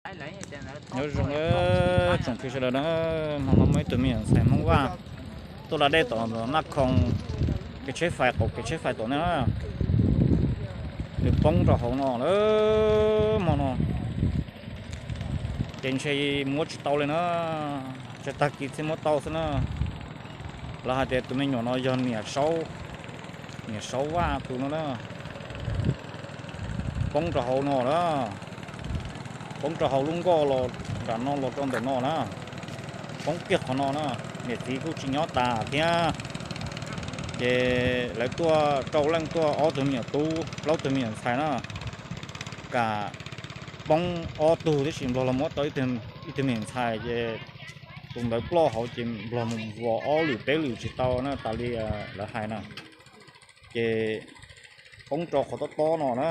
Nyob zoo tsoom phooj ywg sawv daws na, hmo no muaj ib tug me nyuam ntxhais Hmoob Vaj tuaj da dej tom Naj Khoo kev tsheb fais, qaum kev tsheb fais tom no na, nws poob rau hauv no lawm hmo no. Ces ntshe muab tsis tau li na, tsam tag kis thiaj muab tau xwb na. Lawv hais tias tus me nyuam no yog niam Saub, niam Saub Vaj tus no na. Poob rau hauv no na, poob rau hauv lub nkoj los nram no los rau ntawm no na, poob kiag qhov no na. Niam txiv kuj tsis nyob tas thiab, ces lawv tuaj rau leej, tuaj ob tug me nyuam tub plaub tug me nyuam ntxhais na, kam poob ob tug tab sis Nplog los muab tau ib tug me nyuam ntxhais ces tus ntawd ploj hauv ces Nplog mus vos ob lwm peb lwm tsis tau na, tas li lawv hais na. Ces poob rau qhov tob tob no na,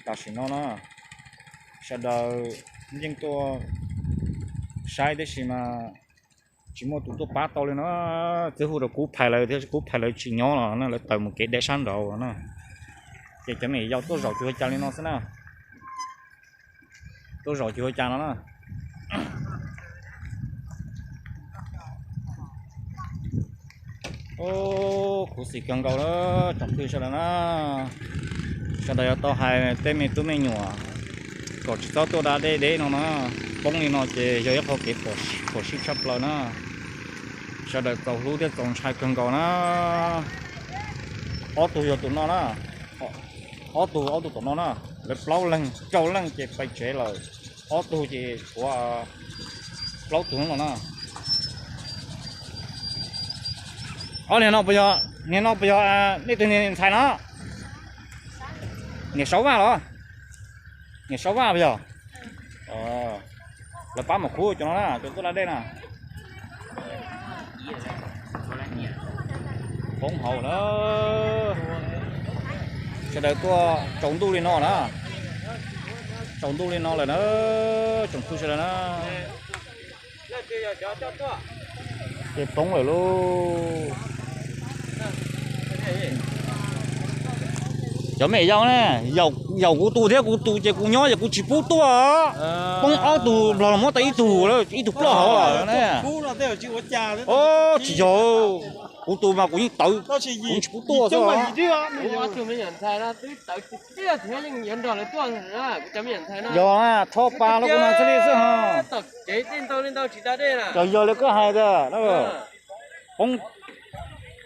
tam sim no na, sawv daws yeej tuaj saib tab sis mas tsis muaj tus tuaj pab tau li no. Twb hu rau Kub Phais lawv thiab, Kub Phais lawv tsis nyob los na, lawv tawm mus kev deb sab nraud na. Ces cov me nyuam yaus tuaj zaum tsis ua cas li no xwb na, tuaj zaum tsis ua cas no na. Khuv xim kawg nkaus lawm tsoom phooj ywg sawv daws na. Sawv daws yuav tau hais tej me tub me nyuam kom tsis txhob tuaj da dej deb no na, poob li no ces yog ib qho kev phom sij tshaj plaws na. Sawv daws txaus hlub thiab txaus ntshai kawg nkaus na. Ob tug yog tus no na, ob tug, ob tug tom no na, lawv plaub leeg, rau leej ces pais tsev lawm, ob tug ces tshuav plaub tug no na. Ob niag no puas yog, niag no puas yog nej tus niam ntxhais no? Niam Saub Vaj los? Niam Saub Vaj puas yog? Lawv pab mam khub cov no na, cov tuaj da dej na. Poob hauv na. Sawv daws tuaj tsaus ntuj li no na, tsaus ntuj li no lawm na, tsoom phooj ywg sawv daws na. Ces poob lawm lauj. Cov me nyuam yaus ne, yaum kuv tus thiab kuv tus ces kuv nyob ces kuv tsis pub tuaj. Poob ob tug, Nplog los muab tau ib tug, ib tug ploj hauv ne. Tsis yog, kuv tus mas kuv yeej tawv, kuv tsis pub tuaj xwb. Yog, thob pa los kuv mas txhaj li xwb ho. Yog li koj hais tiag, poob,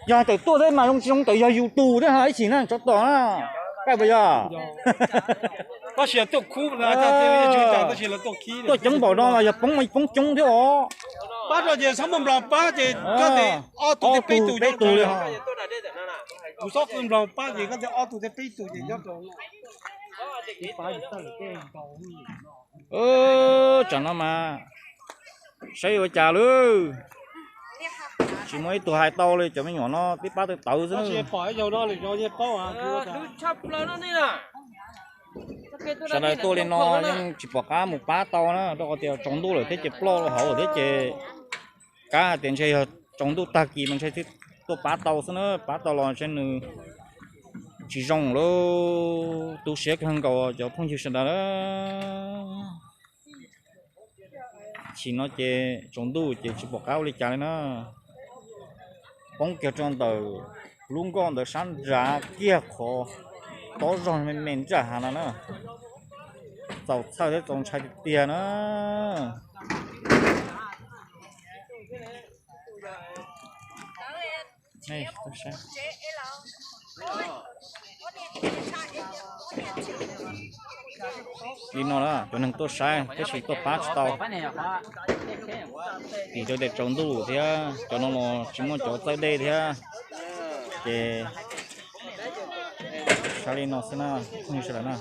yog tawm tuaj thiab mas zoo tsis zoo tawm yog yus tus thiab ho ib chim na tsov tom na. Koj puas yog? Tuaj coob npaum no mas yog poob mas poob coob thiab os. Pab rau ces txhob muaj Nplog pab ces koj tias ob tug peb tug li ho. Kuv txhob qw Nplog pab ces koj tias ob tug thiab peb tug ces nyob rau. Tsam no mas saib ua cas lawm. Tsis muaj ib tug hais tau li, cov me nyuam no tib pab tawv tawv xwb. Sawv daws tuaj li no yeej tsis pom qab mus pab tau na, rau qhov tias tsaus ntuj lawm thiab ces ploj hauv thiab ces kav hais tias ntshe yog tsaus ntuj tag kis mas ntshe thiaj tuaj pab tau xwb na, pab tau los ntshe nws tsis zoo lawm. Tu siab kawg nkaus cov phooj ywg sawv daws na. Chim no ces tsaus ntuj ces tsis pom qab ua li cas li na. Poob kiag rau ntawm lub nkoj ntawd sab nrad kiag qhov tob zog me me ntsaj hav no na. Txaus txhawj thiab txaus ntshai tiag tiag na. Li no na, cov neeg tuaj saib tab sis tuaj pab tsis tau. Vim rau tias tsaus ntuj thiab cov no los tsis muaj cov txawj dej thiab, ces saib li no xwb na, phooj ywg sawv daws na.